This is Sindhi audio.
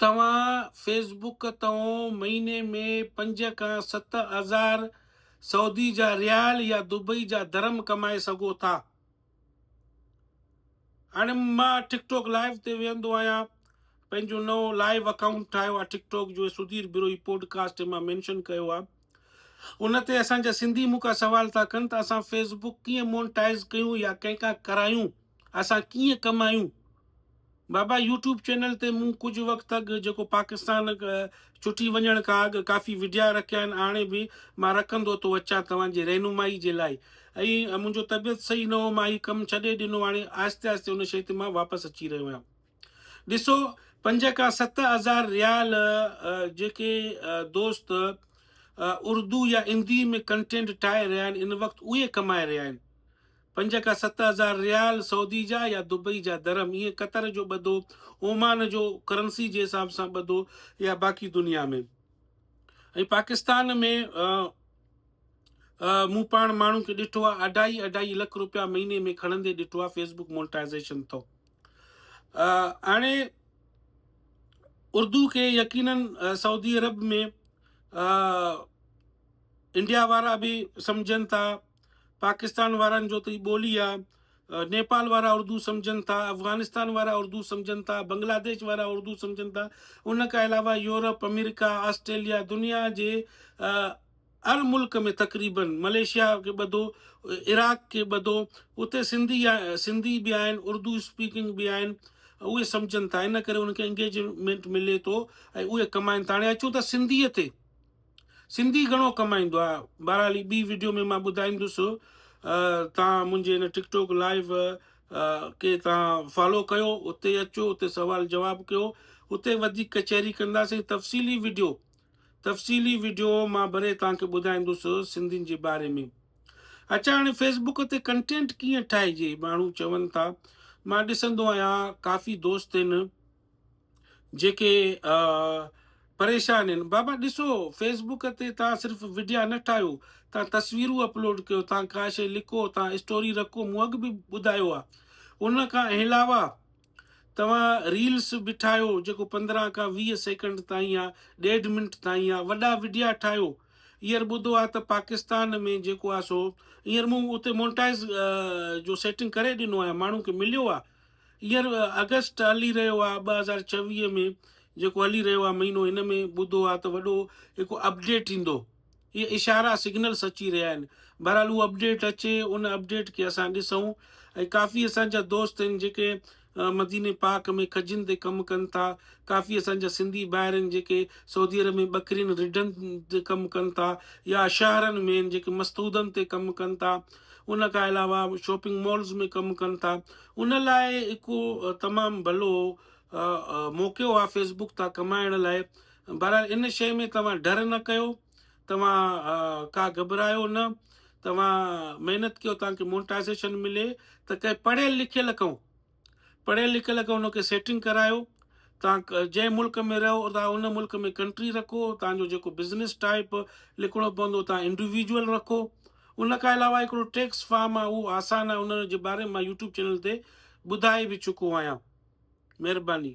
توهان فيسبوڪ تئون مهيني ۾ 5 کان 7000 سعودي جا ريال يا دبئي جا درهم ڪمائي سگهو ٿا. هاڻي مان ٽڪ ٽاڪ لائيو تي ويهندو آهيان پنهنجو نئون لائيو اڪائونٽ ٺاهيو آهي ٽڪ ٽاڪ جو سڌير بروهي پوڊ ڪاسٽ مان مينشن ڪيو آهي ان تي اسان جا سنڌي مون کان سوال ٿا ڪن ته اسان فيسبوڪ ڪيئن مونٽائز ڪيون يا ڪنهن کان ڪرايون اسان ڪيئن ڪمايون بابا يوٽيوب چينل تي مون ڪجهه وقت اڳ جيڪو پاڪستان ڇٽي وڃڻ کان اڳ ڪافي وڊيا رکيا آهن هاڻي به مان رکندو ٿو اچان توهان جي رهنمائي جي لاء ۽ منهنجو طبيعت صحيح نه هو مان هي ڪم ڇڏي ڏنو هاڻي آهستي آهستي ان شي تي مان واپس اچي رهيو آهيان ڏسو 5 کان 7000 ريال جيڪي دوست اردو يا هندي ۾ ڪنٽينٽ ٺاهي رهيا آهن ان وقت اهي ڪمائي رهيا آهن 5 کان 7000 ريال سعودي جا يا دبئي جا درهم ائين قطر جو ٻڌو اومان جو ڪرنسي جي حساب سان ٻڌو يا باقي دنيا ۾ ۽ پاڪستان ۾ مون پاڻ ماڻهن کي ڏٺو آهي اڍائي اڍائي لک روپيا مهيني ۾ کڻندي ڏٺو آهي فيسبوڪ مونٽائزيشن تو هاڻي اردو کي يقينن سعودي عرب ۾ انڊيا وارا به سمجهن ٿا پاڪستان وارن جو ته هي ٻولي آ نيپال وارا اردو سمجهن ٿا افغانستان وارا اردو سمجهن ٿا بنگلاديش وارا اردو سمجهن ٿا ان کان علاوه يورپ آمريڪا آسٽريليا دنيا جي هر ملڪ ۾ تقريبن ملائيشيا کي ٻڌو عراق کي ٻڌو اتي سنڌي سنڌي به آهن اردو اسپيڪنگ به آهن اهي سمجهن ٿا ان ڪري انهن کي انگيجمينٽ ملي ٿو ۽ اهي ڪمائن ٿا هاڻي اچون ٿا سنڌيء تي سنڌي گهڻو ڪمائيندو آ بهرحال هي ٻي وڊيو ۾ مان ٻڌائيندس تان منهنجي هن ٽڪ ٽاڪ لائيو کي تان فالو ڪيو اتي اچو اتي سوال جواب ڪيو اتي وڌيڪ ڪچهري ڪنداسين تفصيلي وڊيو تفصيلي وڊيو مان ڀري تان کي ٻڌائيندس سنڌين جي باري ۾ اچا هاڻي فيسبوڪ تي ڪنٽينٽ ڪيئن ٺاهجي ماڻهو چون ٿا مان ڏسندو آهيان ڪافي دوست آهن جيڪي پريشان آهن بابا ڏسو فيسبوڪ تي تان صرف وڊيا نه ٺاهيو تان تصويرون اپلوڊ ڪيو تان ڪا شي لکو تان اسٽوري رکو مون اڳ به ٻڌايو آهي ان کان علاوه توهان ريلس به ٺاهيو جيڪو 15 کان 20 سيڪنڊ تائين آ ڏيڍ منٽ تائين آ وڏا وڊيا ٺاهيو هينئر ٻڌو آ ته پاڪستان ۾ جيڪو آ سو هينئر مون اتي مونٽائز جو سيٽنگ ڪري ڏنو آهي ماڻهو کي مليو آ هينئر آگسٽ هلي رهيو آهي 2024 ۾ جيڪو هلي رهيو آهي مهينو هن ۾ ٻڌو آهي ته وڏو هڪ اپڊيٽ ايندو اهي اشارا سگنلس اچي رهيا آهن بهرحال اهو اپڊيٽ اچي ان اپڊيٽ کي اسان ڏسون ۽ ڪافي اسان جا دوست آهن جيڪي مديني پاڪ ۾ کجين تي ڪم ڪن ٿا ڪافي اسان جا سنڌي ڀائر آهن جيڪي سعودي عرب ۾ ٻڪرين رڍن تي ڪم ڪن ٿا يا شهرن ۾ آهن جيڪي مستودن تي ڪم ڪن ٿا ان کان علاوه شاپنگ مالز ۾ ڪم ڪن ٿا ان لاء هڪ تمام ڀلو موقعو آهي فيسبوڪ تان ڪمائڻ لاء بهرحال ان شيء ۾ توهان ڊر نه ڪيو توهان ڪا گهٻرايو نه توهان محنت ڪيو توهان کي مونٽائزيشن ملي ته ڪنهن پڙهيل لکيل کان پڙهيل لکيل کان ان کي سيٽنگ ڪرايو توهان جنهن ملڪ ۾ رهو ٿا ان ملڪ ۾ ڪنٽري رکو توهان جو جيڪو بزنس ٽائپ لکڻو پوندو توهان انڊيويجوئل رکو ان کان علاوه هڪڙو ٽيڪس فارم آهي اهو آسان آهي ان جي باري ۾ مان يوٽيوب چينل تي ٻڌائي به چڪو آهيان مهرباني.